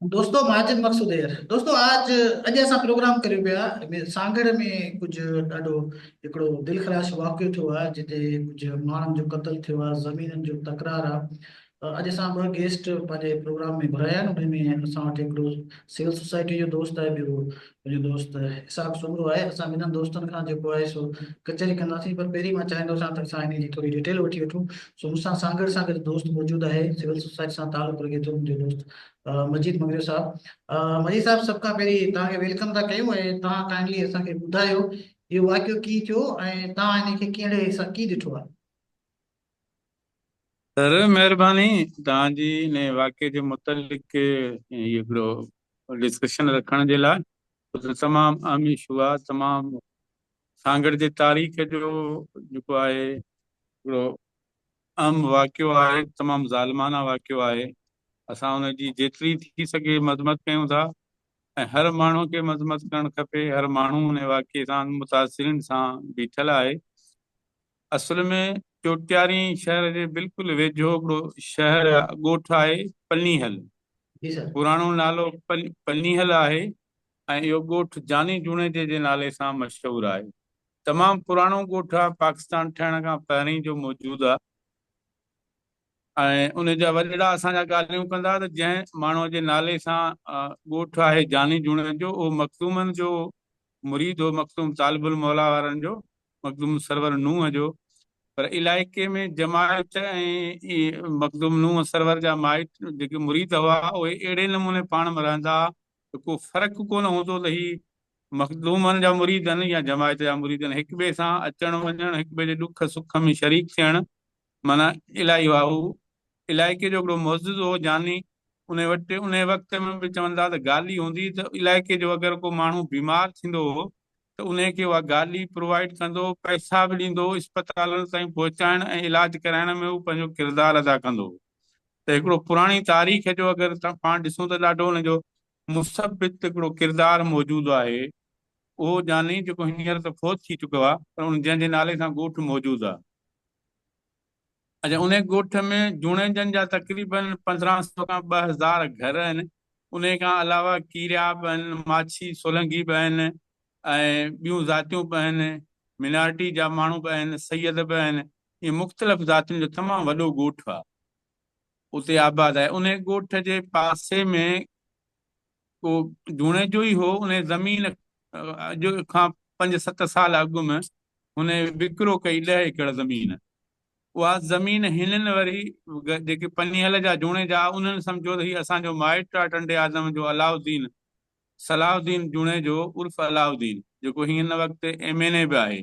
دوستو ماجد مقصود هيئر دوستو آج اڄ اسان پروگرام ڪريون پيا سانگهڙ ۾ ڪجهه ڏاڍو هڪڙو دل خراش واقعو ٿيو آهي جتي ڪجهه ماڻهن جو قتل ٿيو آهي زمينن جو تڪرار آهي اڄ اسان ٻه گيسٽ پنهنجي پروگرام ۾ گهرايا آهن ان ۾ اسان وٽ هڪڙو سول سوسائٽي جو دوست آهي ٻيو منهنجو دوست اسحاق سومرو آهي. اسان ٻنهن دوستن کان جيڪو آهي سو ڪچهري ڪنداسين پر پهرين مان چاهيندو آهيان ته اسان هن جي ٿوري ڊيٽيل وٺي وٺون. سو مون سان سانگهڙ سان گڏ دوست موجود آهي، سول سوسائٽي سان تعلق رکي ٿو منهنجو دوست مجيد مڱريو صاحب. مجيد صاحب سڀ کان پهرين توهان کي welcome ٿا ڪيون ۽ توهان ڪائنڊلي اسان کي ٻڌايو اهو واقعو ڪيئن ٿيو ۽ توهان هن کي ڪهڙي سان ڪيئن ڏٺو آهي؟ سر مهرباني توهان جي ان واقعي جي متعلق هي هڪڙو ڊسڪشن رکڻ جي لاء تمام اهم اشو آهي تمام سانگهڙ جي تاريخ جو جيڪو آهي هڪڙو اهم واقعو آهي تمام ظالمانه واقعو آهي اسان ان جي جيتري ٿي سگهي مذمت ڪيون ٿا ۽ هر ماڻهو کي مذمت ڪرڻ کپي هر ماڻهو ان واقعي سان متاثرين سان بيٺل آهي اصل ۾ چوٽياري شهر جي بلڪل ويجهو هڪڙو شهر ڳوٺ آهي پنيهل. پراڻو نالو پنيهل آهي ۽ اهو ڳوٺ جاني جوڻيجي جي نالي سان مشهور آهي. تمام پراڻو ڳوٺ آهي، پاڪستان ٺهڻ کان پهرين جو موجود آهي ۽ ان جا وڏڙا اسان جا ڳالهيون ڪندا ته جنهن ماڻهوء جي نالي سان ڳوٺ آهي جاني جوڻيجو اهو مخدومن جو مريد هو، مخدوم طالب الموليٰ وارن جو، مخدوم سرور نوح جو، پر علائقي ۾ جماعت ۽ مخدوم نوح سرور جا مائٽ جيڪي مريد هئا، اهي اهڙي نموني پاڻ ۾ رهندا ها ته ڪو فرق ڪونه هوندو ته هي مخدومن جا مريد آهن يا جماعت جا مريد آهن، هڪ ٻئي سان اچڻ وڃڻ، هڪ ٻئي جي ڏک سک ۾ شريڪ ٿيڻ معنيٰ الاهي هئا. هو علائقي جو هڪڙو معزز هو جاني، ان وٽ انهي وقت ۾ به چون ٿا ته گاڏي هوندي ته علائقي جو اگر ڪو ماڻهو بيمار ٿيندو هو ته انهي کي اها گاڏي پرووائيڊ ڪندو هو، پئسا به ڏيندو هو، اسپتالن تائين پهچائڻ ۽ علاج ڪرائڻ ۾ هو پنهنجو ڪردار ادا ڪندو هو ته هڪڙو پراڻي تاريخ جو اگر پاڻ ڏسون ته ڏاڍو ان جو مثبت هڪڙو ڪردار موجود آهي اهو جاني جيڪو هينئر ته فوت ٿي چڪو آهي پر ان جنهن جي نالي سان ڳوٺ موجود آهي. اچا انهي ڳوٺ ۾ جوڻيجن جا تقريبن 1500 کان 2000 گهر آهن. انهي کان علاوه ڪيريا به آهن، ماڇي، سولنگي به آهن ۽ ٻيون ذاتيون به آهن، مينارٽي جا ماڻهو به آهن، سيد به آهن. ائين مختلف ذاتين جو تمام وڏو ڳوٺ آهي. اتي آباد آهي. انهي ڳوٺ جي پاسي ۾ ڪو جوڻيجو ئي هو. انهي زمين اڄ کان پنج ست سال اڳ ۾ هن وڪرو ڪئي ڏهه ايڪڙ زمين. اها زمين هنن وري جيڪي پنيهل جا جوڻيجا انهن سمجهيو ته هي اسان جو مائٽ آ ٽنڊي آدم جو علاؤالدين صلاح الدين جوڻيجو عرف علاؤالدين جيڪو هن وقت ايم اين اي به آهي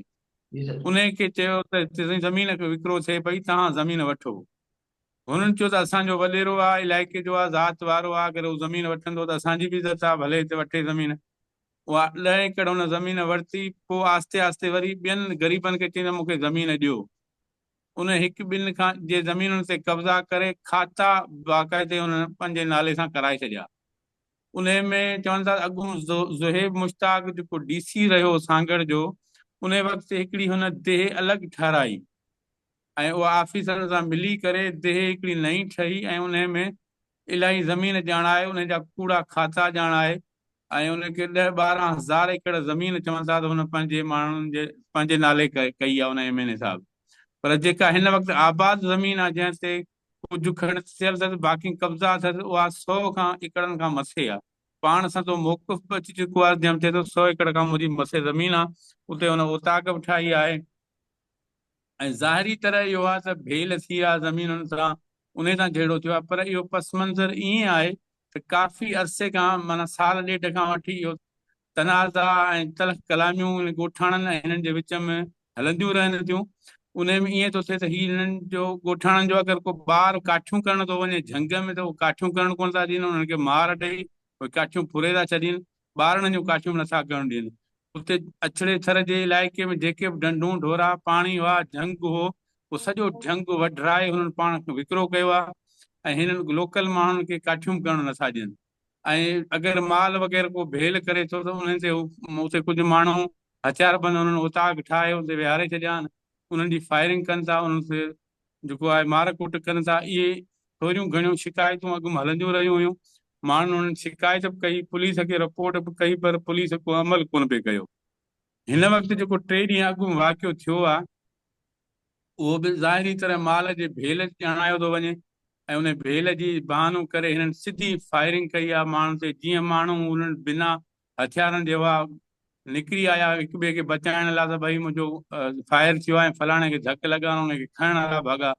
انهي کي چيو ته زمين وڪرو ٿئي پئي توهان زمين وٺو. هنن چيو ته اسان جو وڏيرو آ علائقي جو آ ذات وارو آ اگر هو زمين وٺندو ته اسان جي به عزت آ ڀلي هتي وٺي زمين. اها ڏهه ايڪڙ هن زمين ورتي، پوء آهستي آهستي وري ٻين غريبن کي چيائين ته مون کي زمين ڏيو. ان هڪ ٻن کان جي زمينن تي قبضا ڪري کاتا باقاعدي انهن پنهنجي نالي سان ڪرائي ڇڏيا. انهي ۾ چون ٿا ته اڳوڻو زوهيب مشتاق جيڪو ڊي سي رهيو سانگهڙ جو، انهي وقت هڪڙي هن ديهه الڳ ٺهرائي ۽ اها آفيسرن سان ملي ڪري ديهه هڪڙي نئين ٺهي ۽ انهي ۾ الاهي زمين ڄاڻائي انهن جا ڪوڙا کاتا ڄاڻائي ۽ ان کي ڏهه 12 هزار ايڪڙ زمين چون ٿا ته هن پنهنجي ماڻهن جي پنهنجي نالي ڪئي آهي ان ايم اين اي صاحب پر جيڪا هن وقت آباد زمين آهي جنهن تي ڪجهه کڻت ٿيل اٿس باقي قبضا اٿس اها سو کان ايڪڙن کان مٿي آهي پاڻ سان تو موقف به اچي چڪو آهي جنهن ۾ چئي ٿو سو ايڪڙ کان منهنجي مٿي زمين آهي اتي هن اوطاق به ٺاهي آهي ۽ ظاهري طرح اهو آهي ته ڀيل ٿي آهي زمينن سان انهي سان جهيڙو ٿيو آهي پر اهو پس منظر ائين آهي ته ڪافي عرصي کان معنيٰ سال ڏيڍ کان وٺي اهو تنازعا ۽ تلخ ڪلاميون انهن ڳوٺاڻن ۽ هنن جي وچ ۾ هلنديون رهن ٿيون. انهي ۾ ائين ٿو ٿئي ته هي هنن جو ڳوٺاڻن جو اگر ڪو ٻار ڪاٺيون ڪرڻ ٿو وڃي جهنگ ۾ ته اهو ڪاٺيون ڪرڻ ڪونه ٿا ڏين انهن کي مار ڏئي اهي ڪاٺيون ڦري ٿا ڇڏين ٻارڙن جون ڪاٺيون به نٿا ڪرڻ ڏين. اتي اڇڙي ٿر جي علائقي ۾ جيڪي به ڍنڍون، ڍورا، پاڻي هئا، جهنگ هو، اهو سڄو جهنگ وڍرائي هنن پاڻ وڪرو ڪيو آهي ۽ هنن لوڪل ماڻهن کي ڪاٺيون به ڪرڻ نٿا ڏين ۽ اگر مال وغيره ڪو ڀيل ڪري ٿو ته انهن تي اتي ڪجهه ماڻهو هٿياربند انهن اوطاق ٺاهي اتي ويهاري ڇڏيا آهن، انهن جي فائرنگ ڪن ٿا، انهن تي جيڪو آهي مار ڪٽ ڪن ٿا، اهي ٿوريون گهڻيون شڪايتون اڳ ۾ هلنديون رهيون هيون. ماڻهن انهن شڪايت به ڪئي، پوليس کي رپورٽ به ڪئي پر پوليس ڪو عمل ڪونه پئي ڪيو. هن وقت جيڪو ٽي ڏينهن اڳ ۾ واقعو ٿيو آهي اهو به ظاهري طرح مال جي ڀيل ڄاڻايو ٿو وڃي ۽ ان ڀيل جي بهانو ڪري هنن سڌي فائرنگ ڪئي آهي ماڻهن تي جيئن ماڻهو انهن بنا هٿيارن جي هئا نڪري آيا هڪ ٻئي کي بچائڻ لاء ته ڀئي منهنجو فائر ٿيو آهي ۽ فلاڻي کي ڌڪ لڳا آهن ان کي کڻڻ لاء ڀڳا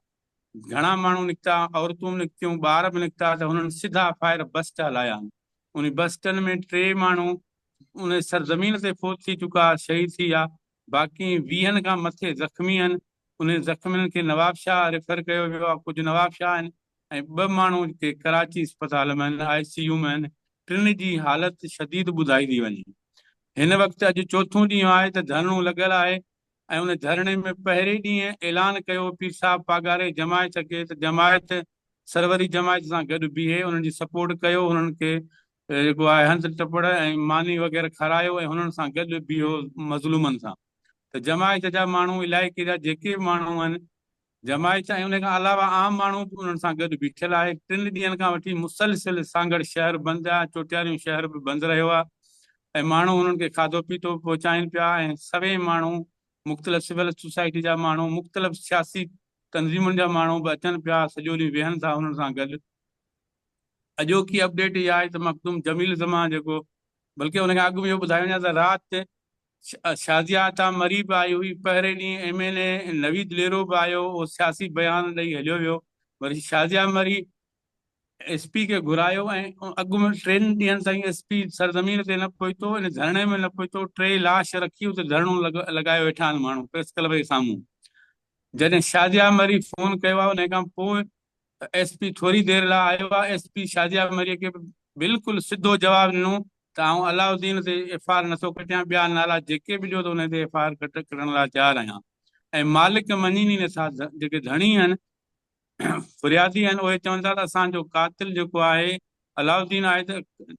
گهڻا ماڻهو نڪتا عورتون به نڪتيون ٻار به نڪتا ته هنن سڌا فائر بسٽ هلايا آهن ان بسٽن ۾ ٽي ماڻهو ان سرزمين تي فوت ٿي چڪا شهيد ٿي ويا باقي ويهن کان مٿي زخمي آهن انهن زخمين کي نوابشاهه ريفر ڪيو ويو آهي ڪجهه نوابشاهه آهن ۽ ٻه ماڻهو جيڪي ڪراچي اسپتال ۾ آهن آء سي يو ۾ آهن ٽن جي حالت شديد ٻڌائي ٿي وڃي هن وقت اڄ چوٿون ڏينهن آهي ته ڌرڻو لڳل آهي ۽ ان ڌرڻي ۾ پهرين ڏينهن اعلان ڪيو پير صاحب پاڳاري جماعت کي ته جماعت سروري جماعت سان گڏ بيهي انهن جي سپورٽ ڪيو انهن کي جيڪو آهي هنڌ ٽپڙ ۽ ماني وغيره کارايو ۽ هنن سان گڏ بيهو مظلومن سان ته جماعت جا ماڻهو علائقي جا جيڪي به ماڻهو آهن جماعت ۽ ان کان علاوه عام ماڻهو به انهن سان گڏ بيٺل آهي. ٽن ڏينهن کان وٺي مسلسل سانگهڙ شهر بند آهي، چوٽياريون شهر به بند رهيو آهي ۽ ماڻهو انهن کي کاڌو پيتو به پهچائين پيا ۽ سوين ماڻهو مختلف سول سوسائٽي جا ماڻهو مختلف سياسي تنظيمن جا ماڻهو به اچن پيا سڄو ڏينهن ويهن ٿا انهن سان گڏ. اڄوڪي اپڊيٽ اها آهي ته مخدوم جميل زمان جيڪو بلڪه ان کان اڳ ۾ اهو ٻڌايو وڃان ته رات شازيه عطا مري به آئي هئي، پهرين ڏينهن M N A Naveed Lero به آيو، اهو سياسي بيان ڏئي هليو ويو، وري شازيه مري ايس پي کي گهرايو ۽ اڳ ۾ ٽن ڏينهن تائين ايس پي سرزمين تي نه پهتو، ان ڌرڻي ۾ نه پهتو، ٽي لاش رکي اتي ڌرڻو لڳايو ويٺا آهن ماڻهو پريس ڪلب جي سامهون. جڏهن شازيه مري فون ڪيو آهي ان کان پوء ايس پي ٿوري دير لاء آيو آهي، ايس پي شازيه مري کي به بلڪل سڌو جواب ڏنو ته آئون علاء الدين تي ايف I R نٿو ڪٽيان، ٻيا نالا جيڪي به ڏيو ته انهن تي ايف I R ڪٽڻ لاء تيار آهيان ۽ مالڪ مڃين ئي نٿا، جيڪي ڌڻي آهن، فريادي آهن، اهي چون ٿا ته اسان جو قاتل جيڪو آهي علاء الدين آهي ته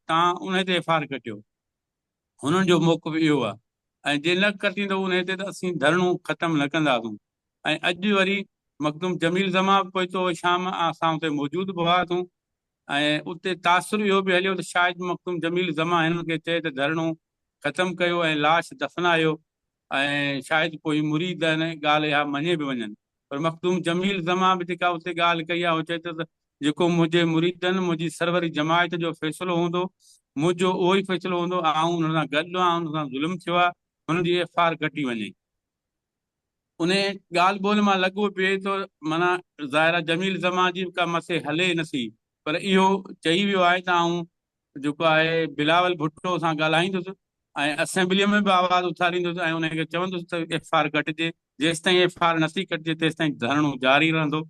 توهان انهي تي ايف I R ڪٽيو. هنن جو موقف اهو آهي ۽ جي نه ڪٽيندو انهي تي ته اسين ڌرڻو ختم نه ڪنداسون. ۽ اڄ وري مخدوم جميل زمان به پهتو هو شام اسان اتي موجود به هئاسون ۽ اتي تاثر اهو به هليو ته شايد مخدوم جميل زمان هنن کي چئي ته ڌرڻو ختم ڪيو ۽ لاش دفنايو ۽ شايد پوء هي مريد ان ڳالهه اها مڃي به وڃن پر مخدوم جميل زمان به جيڪا اتي ڳالهه ڪئي آهي اهو چئي ٿو ته جيڪو منهنجي مريدن منهنجي سروري جماعت جو فيصلو هوندو منهنجو اهو ئي فيصلو هوندو آئون انهن سان گڏ آهيان انهن سان ظلم ٿيو آهي هنن جي ايف I R ڪٽي وڃي. انهيء ڳالهه ٻولهه مان لڳو پئي ته معنيٰ ظاهر آهي جميل زمان جي به ڪا مٿي هلي نه ٿي پر اهو چئي ويو آهي ته آئون جيڪو آهي بلاول ڀٽو سان ڳالهائيندس ۽ اسيمبليء ۾ به آواز اٿاريندس ۽ انهيء کي چوندس ته ايف I R ڪٽجي، جيستائين ايف I R نٿي ڪٽجي تيستائين ڌرڻو جاري رهندو.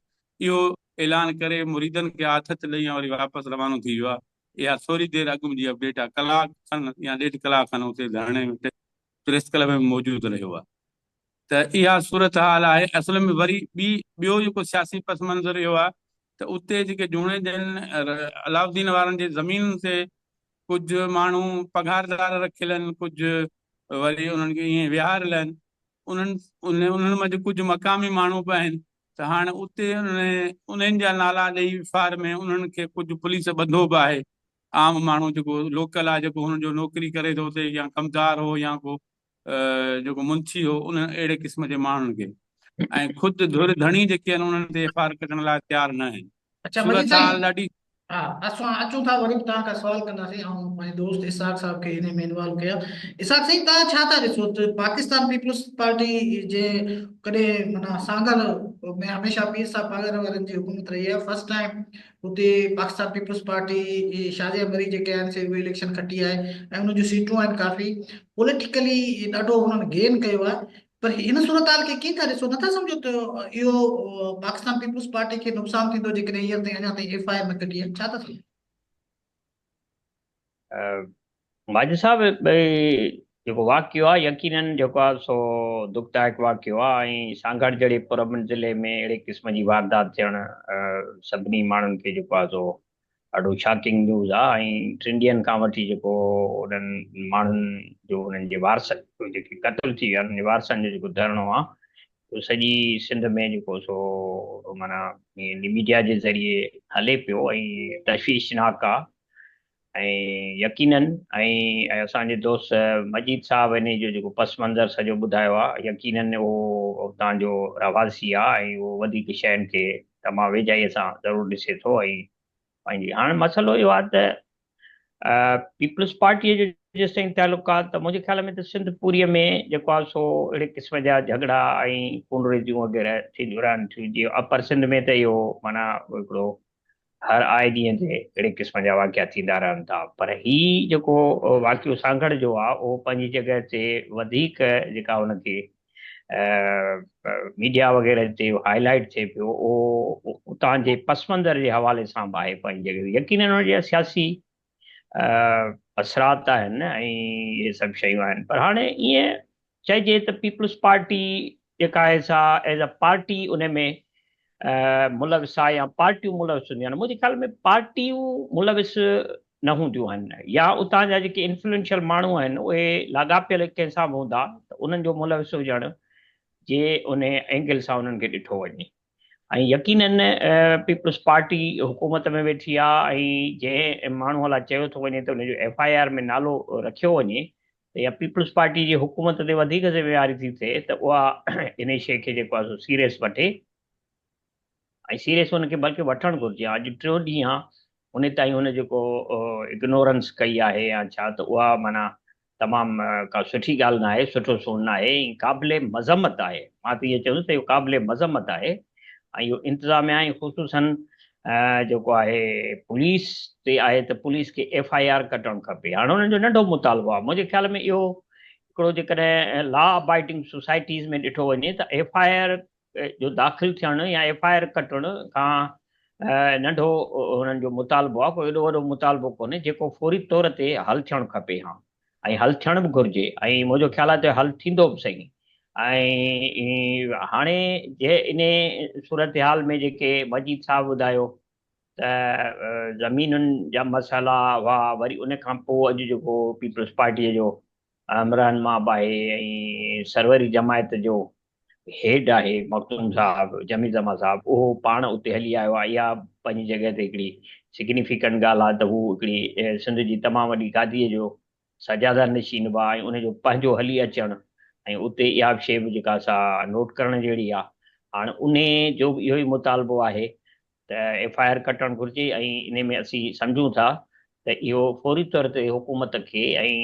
اهو اعلان ڪري مريدن کي آٿت ڏئي ۽ وري واپس روانو ٿي ويو آهي. اها ٿوري دير اڳ جي اپڊيٽ آهي، ڪلاڪ کن يا ڏيڍ ڪلاڪ کن اتي ڌرڻي ۾ پريس ڪلب ۾ موجود رهيو آهي ته اها صورتحال آهي اصل ۾ وري ٻي ٻيو جيڪو سياسي پس منظر اهو آهي ته اتي جيڪي جوڻيجن علاء الدين وارن جي زمينن تي ڪجهه ماڻهو پگهاردار رکيل آهن ڪجهه وري انهن کي ائين ويهاريل آهن انهن انهن منجهه ڪجهه مقامي ماڻهو به آهن ته هاڻ اتي انهن جا نالا ڏئي فار ۾ انهن کي ڪجهه پوليس ٻڌو به آهي عام ماڻهو جيڪو لوڪل آهي جيڪو هن جو نوڪري ڪري ٿو اتي يا ڪمدار هو يا ڪو جيڪو منشي هو ان اهڙي قسم جي ماڻهن کي ۽ خود ڌر ڌڻي جيڪي آهن انهن تي ايف I R ڪڍڻ لاء تيار نه آهن. اچا مجيد صورتحال سائين ڏاڍي ها اسان اچون ٿا وري به توهان کان سوال ڪنداسين آئون پنهنجي دوست اسحاق صاحب کي انهي ۾ انوالو ڪيان اسحاق سائين توهان ڇا ٿا ڏسو ته پاڪستان پيپلز پارٽي جي ڪڏهن معنيٰ سانگهڙ ۾ هميشه پير صاحب پاڳاري وارن جي حڪومت رهي آهي فرسٽ ٽائيم اتي پاڪستان پيپلز پارٽي شازيه مري جيڪي آهن سي اهي اليڪشن کٽي آهي ۽ انهن جون سيٽون آهن ڪافي پوليٽيڪلي ڏاڍو انهن گين ڪيو آهي پر هن صورتحال کي ڪيئن ٿا ڏسو نٿا سمجهو ته اهو پاڪستان پيپلز پارٽي کي نقصان ٿيندو جيڪڏهن هينئر تائين اڃا تائين ايف I R نه ڪڍي آهي ڇا ٿا سمجهو؟ ماجد صاحب جيڪو واقعو آهي يقينن جيڪو آهي سو دکدائڪ واقعو آهي ۽ سانگهڙ جهڙي پرامن ضلعي ۾ اهڙي قسم جي واردات ٿيڻ سڀني ماڻهن کي جيڪو آهي سو ڏاڍو شاڪنگ نيوز آهي ۽ ٽن ڏينهن کان وٺي جيڪو انهن ماڻهن جو انهن جي وارثن جو جيڪي قتل ٿي ويا انهن جي وارثن جو جيڪو ڌرڻو آهي اهو سڄي سنڌ ۾ جيڪو سو معنيٰ ميڊيا جي ذريعي هلي پيو ۽ تشويشناڪ آهي. ۽ يقينن ۽ اسان جي دوست مجيد صاحب انهي جو جيڪو پس منظر سڄو ٻڌايو آهي يقينن اهو اتان جو رهواسي آهي ۽ اهو وڌيڪ شين کي تمام ويجهائي سان ضرور ڏسي ٿو ۽ پنهنجي هاڻ مسئلو اهو آهي ته پيپلز پارٽيء جو جيستائين تعلق آهي ته منهنجي خيال ۾ ته سنڌ پوري ۾ جيڪو آهي سو اهڙي قسم جا جهڳڙا ۽ خونريزيون وغيره ٿينديون رهن ٿيون جيئن اپر سنڌ ۾ ته اهو معنيٰ هڪڙو هر آئي ڏينهن تي اهڙي قسم جا واقعا ٿيندا رهن ٿا پر هي جيڪو واقعو سانگهڙ جو آهي اهو پنهنجي جڳهه تي وڌيڪ جيڪا ان کي ميڊيا وغيره تي هائي لائيٽ ٿئي پيو اهو اتان جي پس منظر جي حوالي سان به آهي پنهنجي جڳهه تي يقينن ان جا سياسي اثرات آهن ۽ اهي سڀ شيون آهن پر هاڻي ائين چئجي ته پيپلز پارٽي جيڪا آهي سا ايز اي پارٽي ان ۾ ملوث آهي يا پارٽيون ملوث هونديون آهن منهنجي خيال ۾ پارٽيون ملوث نه هونديون آهن يا اتان جا جيڪي انفلوئنشل ماڻهو آهن اهي لاڳاپيل ڪنهن سان به هوندا ته انهن جو ملوث هجڻ جي ان اينگل سان انهن کي ڏٺو وڃي ۽ يقينن پيپلز پارٽي حڪومت ۾ ويٺي آ ۽ جنهن ماڻهو لاء چيو ٿو وڃي ته ان جو ايف I R ۾ نالو رکيو وڃي ته يا پيپلز پارٽي جي حڪومت تي وڌيڪ ذميواري ٿي ٿئي ته اها انهي شيء کي جيڪو آ سو سيريس وٺي ۽ سيريس ان کي بلڪه وٺڻ گهرجي اڄ ٽيون ڏينهن آ ان تائين هن جيڪو اگنورنس ڪئي آهي يا ڇا ته اها معنيٰ تمام ڪا سٺي ڳالهه ناهي، سٺو سون ناهي ۽ قابل مذمت آهي. مان ته اهو چوندس ته اهو قابل مذمت آهي ۽ اهو انتظاميا ۽ خصوصاً جيڪو آهي پوليس تي آهي ته پوليس کي ايف I R ڪٽڻ کپي. هاڻ انهن جو ننڍو مطالبو آهي. منهنجي خيال ۾ اهو هڪڙو جيڪڏهن لا ابائيڊنگ سوسائٽيز ۾ ڏٺو وڃي ته ايف I R جو داخل ٿيڻ يا ايف I R ڪٽڻ کان ننڍو هنن جو مطالبو آهي، ڪو ايڏو وڏو مطالبو ڪونهي جيڪو فوري طور تي حل ٿيڻ کپي ها ۽ حل ٿيڻ به گهرجي ۽ منهنجو خيال آهي ته حل ٿيندو به سهي ۽ هاڻي جي انهي صورتحال ۾ جيڪي مجيد صاحب ٻڌايو ته زمينن جا مسئلا هئا وري ان کان پوء اڄ جيڪو پيپلز پارٽيء جو عمران ماب آهي ۽ سروري جماعت جو هيڊ آهي مخدوم صاحب جميل زمان صاحب اهو پاڻ اتي هلي آيو آهي اها پنهنجي جڳهه تي هڪڙي سگنيفيڪنٽ ڳالهه آهي ته هو هڪڙي سنڌ جي تمام وڏي گاديء جو سجاده نشين به آهي ۽ ان جو پنهنجو هلي اچڻ ۽ اتي اها به شيء به جيڪا سا نوٽ ڪرڻ جهڙي آهي هاڻ انهي جو به اهو ئي مطالبو آهي ته ايف I R ڪٽڻ گهرجي ۽ انهي ۾ اسين سمجهون ٿا ته اهو فوري طور تي حڪومت کي ۽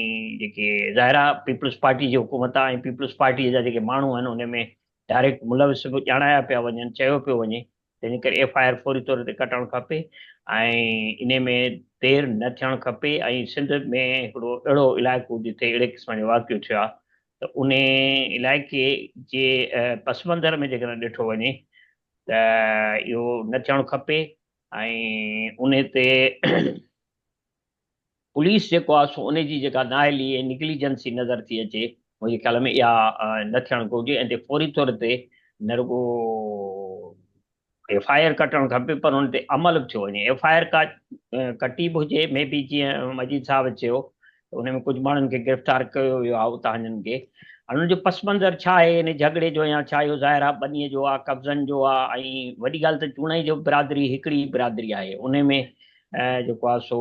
جيڪي ظاهر آهي پيپلز پارٽي جي حڪومت آهي ۽ پيپلز پارٽي جا جيڪي ماڻهو آهن انهي ۾ ڊائريڪٽ ملوث به ڄاڻايا پيا وڃن چيو پيو وڃي تنهن ڪري ايف I R فوري طور تي ڪٽڻ کپي ۽ انهي ۾ دير نه ٿيڻ کپي ۽ سنڌ ۾ هڪڙو اهڙو علائقو جتي اهڙي قسم جو واقعو ٿيو آهي ته انهي علائقي جي پس منظر ۾ جيڪڏهن ڏٺو وڃي ته اهو نه ٿيڻ کپي ۽ ان تي پوليس جيڪو آهي سو ان جي جيڪا نااهلي ۽ نگليجنسي نظر ٿي اچي منهنجي خيال ۾ اها نه ٿيڻ گهرجي ۽ فوري طور تي نه رڳو ايف I R ڪٽڻ کپي پر ان تي عمل به ٿيو وڃي ايف I R ڪا ڪٽي به هجي مي بي جيئن مجيد صاحب چيو ته ان ۾ ڪجهه ماڻهن کي گرفتار ڪيو ويو آهي اتان جن کي هاڻي ان جو پس منظر ڇا آهي ان جهڳڙي جو يا ڇا اهو ظاهر آهي ٻنيء جو آهي قبضن جو آهي ۽ وڏي ڳالهه ته چوڻائي جو برادري هڪڙي ئي برادري آهي ان ۾ جيڪو آهي سو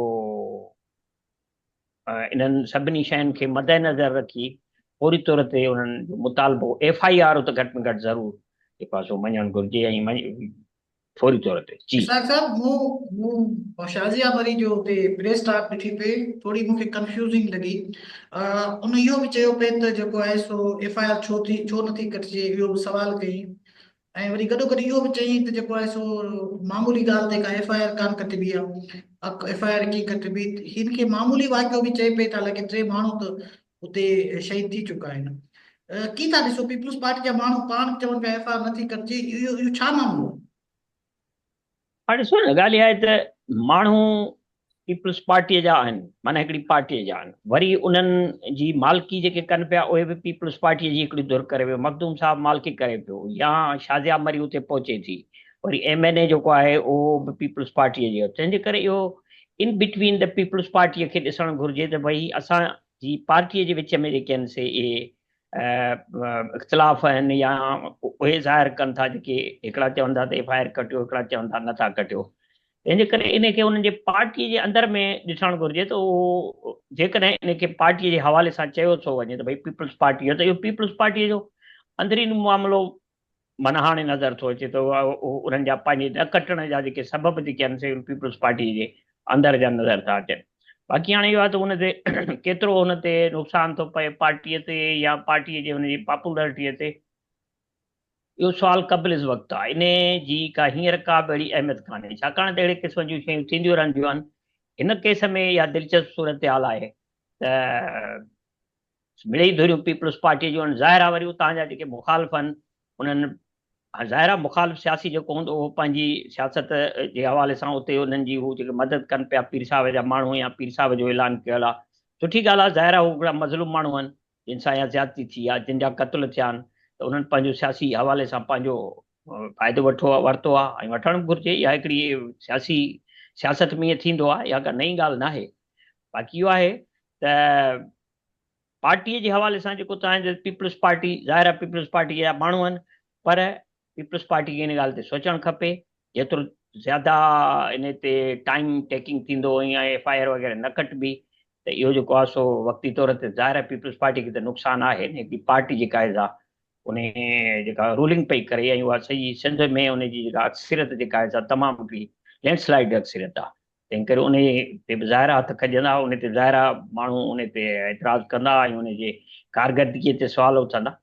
انهن سڀني شين کي مد نظر رکي فوري طور تي انهن جو مطالبو ايف I R ته گهٽ ۾ گهٽ ضرور جيڪو آهي سو مڃڻ گهرجي ۽ فوري طور تي جي. اسحاق صاحب مون مون شازيه مري جو اتي پريس ٽاڪ ڏٺي پئي ٿوري مون کي ڪنفيوزنگ لڳي ان اهو به چيو پئي ته جيڪو آهي سو ايف I R ڇو ٿي ڇو نٿي ڪٽجي اهو به سوال ڪيائين ۽ وري گڏو گڏ اهو به چيائين ته جيڪو آهي سو معمولي ڳالهه تي ڪا ايف I R ڪانه ڪٽبي آهي ايف I R ڪيئن ڪٽبي هن کي معمولي واقعو به چئي پئي ته حالانڪه ٽي ماڻهو ته اتي شهيد ٿي چڪا آهن. ڪي ٿا ڏسو پيپلز پارٽي جا ماڻهو پاڻ به چون پيا ايف I R نٿي ڪٽجي اهو اهو ڇا معاملو آهي؟ هاڻي ڏسو نه ڳالهه اها آهي ته ماڻهو پيپلز پارٽيء جا آهن معنيٰ هڪڙي پارٽيء جا آهن وري انهن جي مالڪي جيڪي ڪن پيا اهي به پيپلز پارٽيء جي هڪڙي ڌر ڪري پيو مخدوم صاحب مالڪي ڪري پيو يا شازيا مري اتي پهچي ٿي وري ايم اين اي جيڪو آهي اهو به پيپلز پارٽيء جو تنهن جي ڪري اهو ان بٽوين the peoples پارٽيء کي ڏسڻ گهرجي ته ڀئي اسان جي پارٽيء جي وچ ۾ جيڪي آهن سي اهي اختلاف آهن يا اهي ظاهر ڪن ٿا جيڪي هڪڙا چون ٿا ته ايف I R ڪٽيو هڪڙا چون ٿا نٿا ڪٽيو. تنهن جي ڪري ان کي انهن جي پارٽيء جي اندر ۾ ڏسڻ گهرجي ته اهو جيڪڏهن ان کي پارٽيء جي حوالي سان چيو ٿو وڃي ته ڀئي پيپلز پارٽي جو ته اهو پيپلز پارٽيء جو اندرين معاملو معنيٰ هاڻي نظر ٿو اچي ته انهن جا پنهنجي نه ڪٽڻ جا جيڪي سبب جيڪي آهن سي پيپلز پارٽيء جي اندر جا نظر ٿا اچن. باقي هاڻي اهو آهي ته ان تي ڪيترو ان تي نقصان ٿو پئي پارٽيء تي يا پارٽيء جي ان جي پاپولرٽيء تي اهو سوال قبل از وقت آهي. انهيء جي ڪا هينئر ڪا به اهڙي اهميت ڪانهي، ڇاڪاڻ ته اهڙي قسم جون شيون ٿينديون رهنديون آهن. هن ڪيس ۾ اها دلچسپ صورتحال آهي ته مڙئي ڌريون پيپلز پارٽيء جون آهن، ظاهر آهي وري اتان جا جيڪي مخالف آهن، انهن ظاهر آهي مخالف سياسي جيڪو هوندو اهو پنهنجي سياست جي حوالي سان اتي انهن جي هو جيڪي مدد ڪن پيا پير صاحب جا ماڻهو يا پير صاحب جو اعلان ڪيل آهي، سٺي ڳالهه آهي، ظاهر آهي هو هڪڙا مظلوم ماڻهو آهن، جن سان اها زيادتي ٿي آهي، جن جا قتل ٿيا آهن ته انهن پنهنجو سياسي حوالي سان پنهنجو فائدو وٺو ورتو آهي ۽ وٺڻ به گهرجي. اها هڪڙي سياسي سياست ۾ ائين ٿيندو آهي، اها ڪا نئين ڳالهه ناهي. باقي اهو آهي ته پارٽيء جي حوالي سان جيڪو توهان جو پيپلز پارٽي ظاهر آهي پيپلز پارٽي جا ماڻهو آهن پر پيپلز پارٽي کي ان ڳالهه تي سوچڻ کپي جيترو زياده ان تي ٽائيم ٽيڪنگ ٿيندو ۽ ايف I R وغيره نه ڪٽبي ته اهو جيڪو آهي سو وقتي طور تي ظاهر آهي پيپلز پارٽي کي ته نقصان آهي نه هڪڙي پارٽي جيڪا آهي سا ان جيڪا رولنگ پئي ڪري ۽ اها سڄي سنڌ ۾ ان جي جيڪا اڪثريت جيڪا آهي سا تمام هڪڙي لينڊ سلائيڊ اڪثريت آهي تنهن ڪري ان تي به ظاهر آهي هٿ کڄندا ان تي ظاهر آهي ماڻهو ان تي اعتراض ڪندا ۽ ان جي ڪارڪردگي تي سوال اٿندا.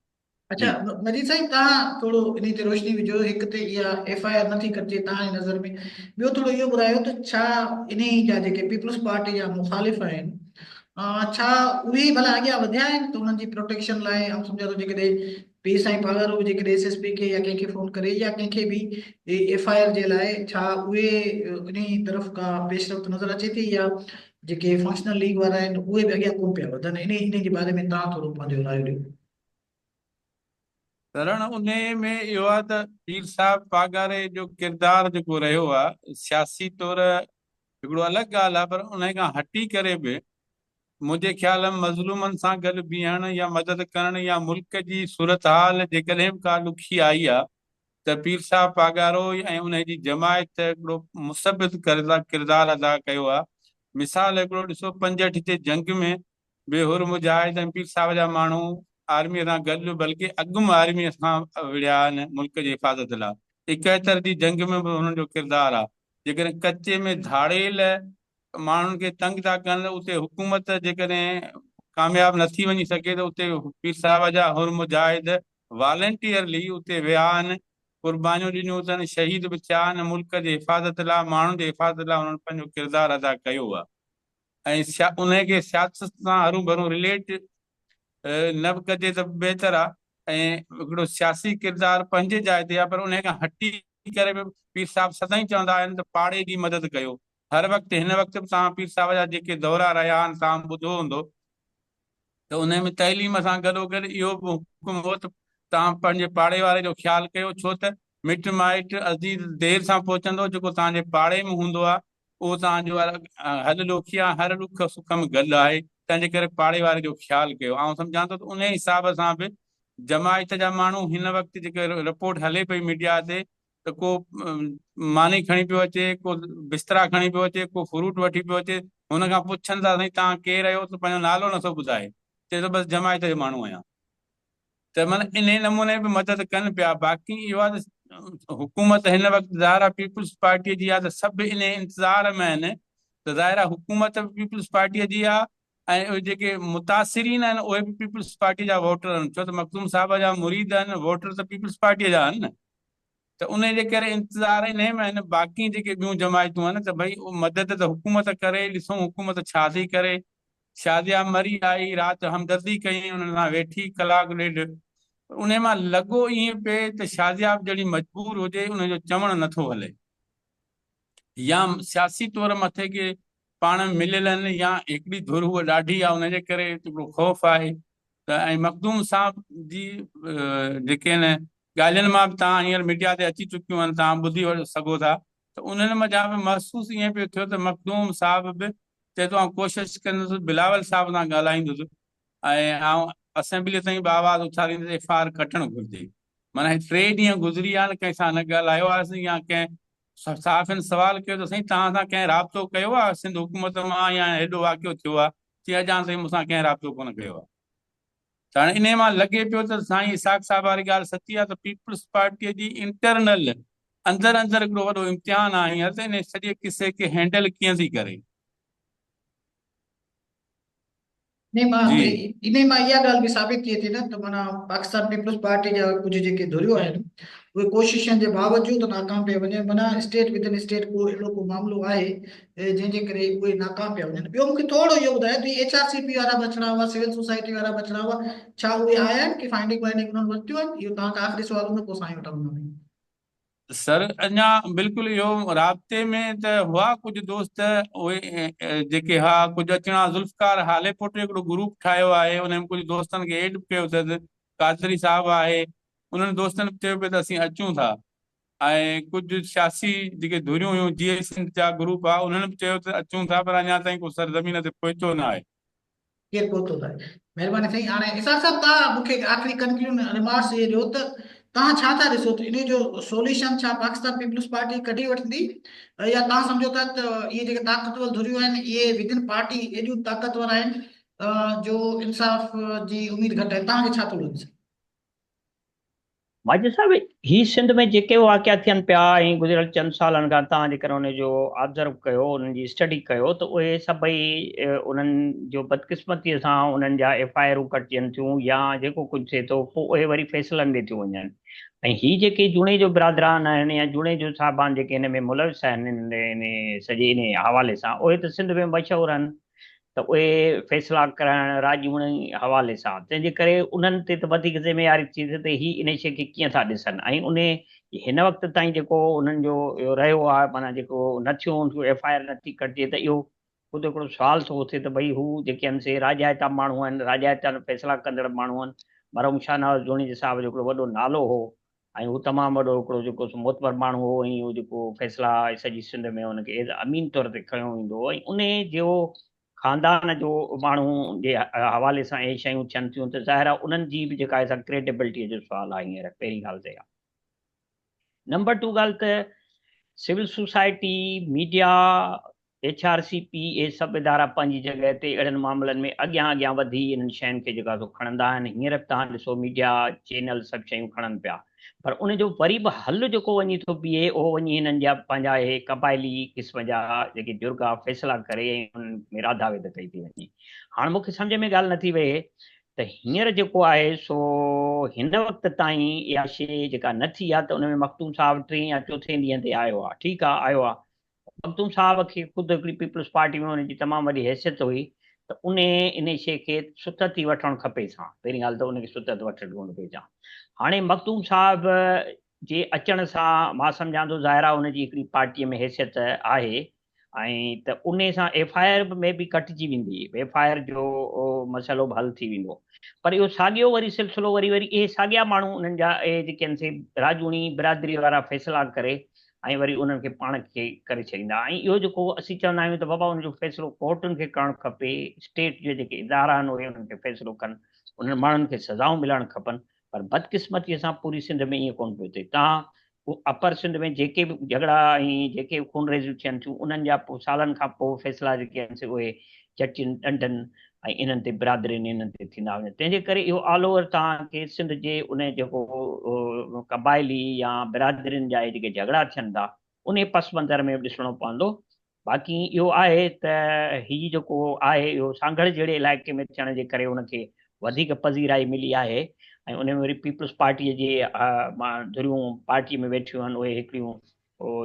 اڇا مجيد سائين توهان ٿورو انهي تي روشني وجهو هڪ ته اها ايف I R نٿي ڪٽجي توهان جي نظر ۾ ٻيو ٿورو اهو ٻڌايو ته ڇا انهي جا جيڪي پيپلز پارٽي جا مخالف آهن ڇا اهي ڀلا اڳيان وڌيا آهن ته انهن جي پروٽيڪشن لاء آئون سمجهان ٿو جيڪڏهن پير سائين پاڳارو به جيڪڏهن ايس ايس پي کي يا ڪنهن کي فون ڪري يا ڪنهن کي به ايف I R جي لاء ڇا اهي انهي طرف ڪا پيش رفت نظر اچي ٿي يا جيڪي فنڪشنل ليگ وارا آهن اهي به اڳيان ڪونه پيا وڌن انهي انهي جي باري ۾ توهان ٿورو پنهنجو رايو ڏيو. ڪرڻ انهيء ۾ اهو آهي ته پير صاحب پاڳاري جو ڪردار جيڪو رهيو آهي سياسي طور هڪڙو الڳ ڳالهه آهي پر انهيء کان هٽي ڪري به منهنجي خيال ۾ مظلومن سان گڏ بيهڻ يا مدد ڪرڻ يا ملڪ جي صورتحال جيڪڏهن به ڪا ڏکي آئي آهي ته پير صاحب پاڳارو ۽ انهيء جي جماعت هڪڙو مثبت ڪردار ادا ڪيو آهي. مثال هڪڙو ڏسو 65 جي جنگ ۾ به حر مجاهد ۽ پير صاحب جا ماڻهو آرميء سان گڏ بلڪه اڳ ۾ آرميء سان وڙهيا آهن ملڪ جي حفاظت لاء. 71 جي جنگ ۾ به هنن جو ڪردار آهي. جيڪڏهن ڪچي ۾ ڌاڙيل ماڻهن کي تنگ ٿا ڪن ته اتي حڪومت جيڪڏهن ڪامياب نٿي وڃي سگهي ته اتي پير صاحب جا حر مجاهد والنٽيئرلي اتي ويا آهن، قربانيون ڏنيون اٿن، شهيد به ٿيا آهن، ملڪ جي حفاظت لاء ماڻهن جي حفاظت لاء هنن پنهنجو ڪردار ادا ڪيو آهي. ۽ انهي کي سياست سان هرون ڀرون رليٽ نه به ڪجي ته به بهتر آ ۽ هڪڙو سياسي ڪردار پنهنجي جاء تي آ پر انهي کان هٽي ڪري به پير صاحب سدائين چوندا آهن ته پاڙي جي مدد ڪيو هر وقت هن وقت به توهان پير صاحب جا جيڪي دورا رهيا آهن توهان ٻڌو هوندو ته انهي ۾ تعليم سان گڏوگڏ اهو به حڪم هو ته توهان پنهنجي پاڙي واري جو خيال ڪيو ڇو ته مٽ مائٽ عزيز دير سان پهچندو جيڪو توهان جي پاڙي ۾ هوندو آ اهو توهان جو هڏ ڏوکي آهي، هر ڏک سک ۾ گڏ آهي، تنهن جي ڪري پاڙي واري جو خيال ڪيو. آئون سمجهان ٿو ته انهيء حساب سان به جماعت جا ماڻهو هن وقت جيڪي رپورٽ هلي پئي ميڊيا تي ته ڪو ماني کڻي پيو اچي، ڪو بسترا کڻي پيو اچي، ڪو فروٽ وٺي پيو اچي، هن کان پڇن ٿا سائين توهان ڪير آهيو ته پنهنجو نالو نٿو ٻڌائي، چئي ٿو بس جماعت جو ماڻهو آهيان. ته معنيٰ انهي نموني به مدد ڪن پيا باقي اهو آهي ته حڪومت هن وقت ظاهر آهي پيپلز پارٽيء جي آهي ته سڀ انهي انتظار ۾ آهن ته ظاهر آهي حڪومت به پيپلز پارٽيء جي آهي ۽ اهي جيڪي متاثرين آهن اهي به پيپلز پارٽيء جا ووٽر آهن ڇو ته مخدوم صاحب جا مريد آهن ووٽر ته پيپلز پارٽيء جا آهن نه ته انهي جي ڪري انتظار انهي ۾ آهن باقي جيڪي ٻيون جماعتون آهن ته ڀئي مدد ته حڪومت ڪري ڏسون حڪومت ڇا ٿي ڪري شازيا مري آئي، رات همدردي ڪيائين، انهن سان ويٺي ڪلاڪ ڏيڍ، پر انهي مان لڳو ائين پئي ته شازيا به جهڙي مجبور هجي، ان جو چوڻ نٿو هلي. يا سياسي طور مٿي ڪي پاڻ ۾ مليل آهن يا هڪڙي ڌر هوء ڏاڍي آهي، ان جي ڪري هڪڙو خوف آهي ته ۽ مخدوم صاحب جي جيڪي آهن ڳالهين مان به توهان هينئر ميڊيا تي اچي چڪيون آهن، توهان ٻڌي سگهو ٿا ته انهن منجهان به محسوس ائين پيو ٿيو ته مخدوم صاحب به چئي ٿو آئون ڪوشش ڪندس بلاول صاحب سان ڳالهائيندس ۽ آئون اسيمبلي تائين به آواز اٿاريندس ايف I R ڪٽڻ گهرجي معنيٰ هي ٽي ڏينهن گذري ويا آهن ڪنهن سان نه ڳالهايو آهي يا ڪنهن صحافين سوال ڪيو ته سائين توهان سان ڪنهن رابطو ڪيو آهي سنڌ حڪومت مان يا هيڏو واقعو ٿيو آهي؟ چي اڄان تائين مون سان ڪنهن رابطو ڪونه ڪيو آهي. ته هاڻي انهي مان لڳي پيو ته سائين اسحاق صاحب واري ڳالهه سچي آهي ته پيپلز پارٽيء جي انٽرنل اندر اندر هڪڙو وڏو امتحان آهي هينئر ته انهي سڄي قصي کي هينڊل ڪيئن ٿي ڪري. انهي مان انهي مان اها ڳالهه به ثابت ٿئي ٿي نه ته معنيٰ پاڪستان پيپلز پارٽي جا ڪجهه جيڪي ڌريون آهن اهي ڪوششن جي باوجود ناڪام پيا وڃن معنيٰ اسٽيٽ ودن اسٽيٽ ڪو اهڙو ڪو معاملو آهي جنهن جي ڪري اهي ناڪام پيا وڃن. ٻيو مونکي ٿورو اهو ٻڌايو ته هي ايڇ آر سي پي وارا به اچڻا هئا سول سوسائٽي وارا به اچڻا هئا ڇا اهي آيا آهن ڪي فائنڊنگ وائنڊنگ انهن ورتيون آهن اهو توهان کان آخري سوال هوندو پوء سائين وٽان هوندو. سر اڃا بلڪل اهو رابطي ۾ ته هئا ڪجهه دوست اهي جيڪي ها ڪجهه اچڻا ذوالفقار هاليپوٽو هڪڙو گروپ ٺاهيو آهي ان ۾ ڪجهه دوستن کي ايڊ به ڪيو اٿس قادري صاحب آهي انهن دوستن به چيو پئي ته اسين اچون ٿا ۽ ڪجهه سياسي جيڪي ڌريون هيون جي اي سنڌ جا گروپ هئا انهن به چيو ته اچون ٿا پر اڃا تائين ڪو سرزمين تي پهتو نه آهي. ڪير پهتو ته مهرباني سائين هاڻي اسحاق صاحب توهان مون کي آخري ڪنڪلوڊ ريمارڪس اهي ڏيو ته توهان ڇا ٿا ڏسو ته انهي جو سوليوشن ڇا پاڪستان پيپلز پارٽي ڪڍي وٺندي يا توهان سمجهو ٿا ته اهي جيڪي طاقتور ڌريون آهن اهي ودن پارٽي ايڏيون طاقتور آهن جو انصاف جي اميد گهٽ آهي توهان کي ڇا ٿو لڳي سائين؟ ماجد صاحب هي سنڌ ۾ جيڪي به واقعا ٿين پيا ۽ گذريل چند سالن کان توهان جيڪر ان جو آبزرو ڪيو انهن جي اسٽڊي ڪيو ته اهي سڀئي انهن جو بدقسمتي سان انهن جا ايف I آرون ڪٽجن ٿيون يا جيڪو ڪجهه ٿئي ٿو پوء اهي وري فيصلن ڏي ٿيون وڃن ۽ هي جيڪي جوڻيجو برادران آهن يا جوڻيجو صاحبان جيڪي هن ۾ ملوث آهن ان سڄي ان حوالي سان اهي ته سنڌ ۾ مشهور آهن ته اهي فيصلا ڪرائڻ راڄوڻي حوالي سان تنهن جي ڪري انهن تي ته وڌيڪ ذميواري ٿي ٿئي ته هي انهي شيء کي ڪيئن ٿا ڏسن ۽ انهي هن وقت تائين جيڪو انهن جو اهو رهيو آهي معنيٰ جيڪو نه ٿيو ايف I R نه ٿي ڪٽجي ته اهو خود هڪڙو سوال ٿو اٿي ته ڀئي هو جيڪي آهن سي راڄائتا ماڻهو آهن راڄائتا فيصلا ڪندڙ ماڻهو آهن مرحوم شاهنواز جوڻيجي صاحب جو هڪڙو وڏو نالو هو ۽ هو تمام وڏو هڪڙو جيڪو سو معتبر ماڻهو هو ۽ اهو جيڪو فيصلا سڄي سنڌ ۾ ان کي ايز امين طور تي کنيو ويندو هو ۽ انهي جو خاندان جو ماڻهو جي حوالي سان اهي شيون ٿين ٿيون ته ظاهر آهي انهن جي به جيڪا آهي سا ڪريڊيبلٽي جو سوال آهي هينئر پهرين ڳالهه ته اها نمبر ٽو ڳالهه ته civil society media H R C P اهي سڀ ادارا پنهنجي جڳهه تي اهڙن معاملن ۾ اڳيان اڳيان وڌي انهن شين کي جيڪو آهي سو کڻندا آهن هينئر به توهان ڏسو ميڊيا چينل سڀ شيون کڻن پيا پر ان جو وري به حل جيڪو وڃي ٿو بيهي اهو وڃي هنن جا پنهنجا اهي قبائلي قسم جا جيڪي جرڳا فيصلا ڪري ۽ انهن ۾ راڌا ويڌ ڪئي ٿي وڃي هاڻ مون کي سمجهه ۾ ڳالهه نٿي ويهي ته هينئر جيڪو آهي سو هن وقت تائين اها شيء جيڪا نه ٿي آهي ته ان ۾ مخدوم صاحب ٽئين يا چوٿين ڏينهن تي آيو آهي ٺيڪ آهي آيو آهي مخدوم صاحب کي خود هڪڙي پيپلز پارٽي ۾ ان جي تمام وڏي حيثيت هئي ته ان انهي شيء کي ستت ئي وٺڻ کپيس ها پهرين ڳالهه ته ان کي ستت وٺڻ کپيس ها هاڻي مخدوم صاحب جي اچڻ سان مان سمجهان ٿو ظاهر آهي ان جي هڪڙي پارٽيء ۾ حيثيت آهي ۽ ته انهي سان ايف I R به مي بي ڪٽجي ويندي ايف I R جو مسئلو به حل ٿي ويندو پر اهو ساڳيو وري سلسلو وري وري اهي ساڳيا ماڻهو انهن جا اهي جيڪي آهن سي راڄوڻي برادري وارا فيصلا ڪري ۽ وري انهن کي پاڻ کي ڪري ڇڏيندا ۽ اهو جيڪو اسين چوندا آهيون ته بابا ان جو فيصلو ڪورٽن کي ڪرڻ کپي، اسٽيٽ جي جيڪي ادارا آهن اهي انهن کي فيصلو ڪن، انهن ماڻهن کي سزائون ملڻ کپن پر بدقسمتيء سان پوري سنڌ ۾ ائين ڪونه پيو ٿئي. توهان اپر سنڌ ۾ جيڪي به جهڳڙا ۽ جيڪي به خونريزيون ٿين ٿيون انهن جا پوء سالن کان پوء فيصلا جيڪي آهن سي اهي چٽين ڏنڊن ۽ انهن تي برادرين انهن تي ٿيندا وڃن تنهن جي ڪري اهو آل اوور توهان کي سنڌ جي ان جيڪو قبائلي يا برادرين جا اهي جيڪي جهڳڙا ٿين ٿا انهي پس منظر ۾ به ڏسڻو پوندو باقي اهو آهي ته هي جيڪو آهي اهو سانگهڙ جهڙي علائقي ۾ ٿيڻ جي ڪري ان کي وڌيڪ پذيرائي ملي آهي ۽ ان ۾ وري پيپلز پارٽي جي ڌريون پارٽي ۾ ويٺيون آهن اهي هڪڙيون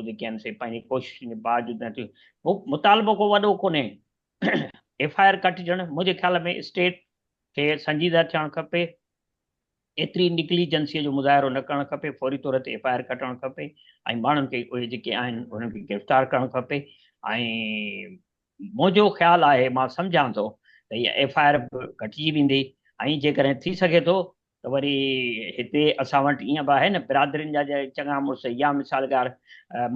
جيڪي آهن سي پنهنجي ڪوششن جي باوجود نه ٿيون مطالبو ڪو وڏو ڪونهي ايف I R ڪٽجڻ منهنجي خيال ۾ اسٽيٽ کي سنجيده ٿيڻ کپي ايتري نگليجنسي جو مظاهرو نه ڪرڻ کپي فوري طور تي ايف I R ڪٽڻ کپي ۽ ماڻهن کي اهي جيڪي آهن انهن کي گرفتار ڪرڻ کپي ۽ منهنجو خيال آهي مان سمجهان ٿو ته هي ايف I R به گهٽجي ويندي ۽ جيڪڏهن ٿي سگهي ٿو ته وري هتي اسان وٽ ائين به آهي نه برادرين جا چڱا مڙس يا مثال ڳار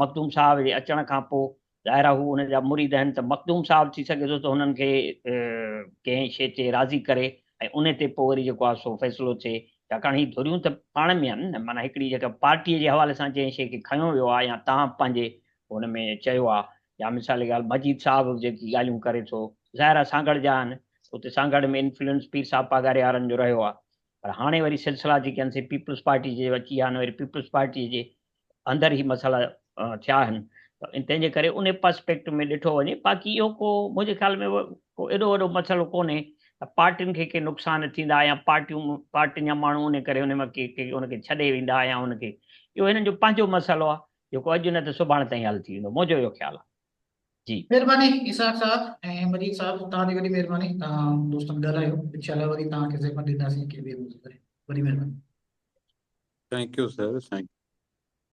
مخدوم صاحب جي اچڻ کان پوء ظاهر آهي هو ان جا مريد آهن ته مخدوم صاحب ٿي سگهي ٿو ته هنن کي ڪنهن شيء تي راضي ڪري ۽ ان تي پوء وري جيڪو آهي سو فيصلو ٿئي ڇاڪاڻ هي ڌريون ته پاڻ ۾ آهن نه معنيٰ هڪڙي جيڪا پارٽيء جي حوالي سان جنهن شيء کي کنيو ويو آهي يا توهان پنهنجي هن ۾ چيو آهي يا مثال جي ڳالهه مجيد صاحب به جيڪي ڳالهيون ڪري ٿو ظاهر آهي سانگهڙ جا آهن اتي سانگهڙ ۾ انفلوئنس پير صاحب پاڳاري وارن جو رهيو آهي پر هاڻي وري سلسلا جيڪي آهن سي پيپلز پارٽي جي اچي ويا آهن وري پيپلز پارٽي جي اندر هي مسئلا ٿيا آهن ته تنهن جي ڪري ان پرسپيڪٽو ۾ ڏٺو وڃي باقي اهو ڪو منهنجي خيال ۾ ڪو ايڏو وڏو مسئلو ڪونهي ته پارٽين کي ڪي نقصان ٿيندا يا پارٽيون پارٽين جا ماڻهو ان ڪري ان مان ڪي ڪي ان کي ڇڏي ويندا يا ان کي اهو هنن جو پنهنجو مسئلو آهي جيڪو اڄ نه ته سڀاڻي تائين حل ٿي ويندو منهنجو اهو خيال آهي جي. مهرباني اسحاق صاحب ۽ مجيد صاحب توهان جي وڏي مهرباني توهان دوستن ڳالهايو انشاء الله وري توهان کي زحمت ڏينداسين ڪنهن ٻئي موضوع تي وڏي مهرباني. Thank you sir thank you.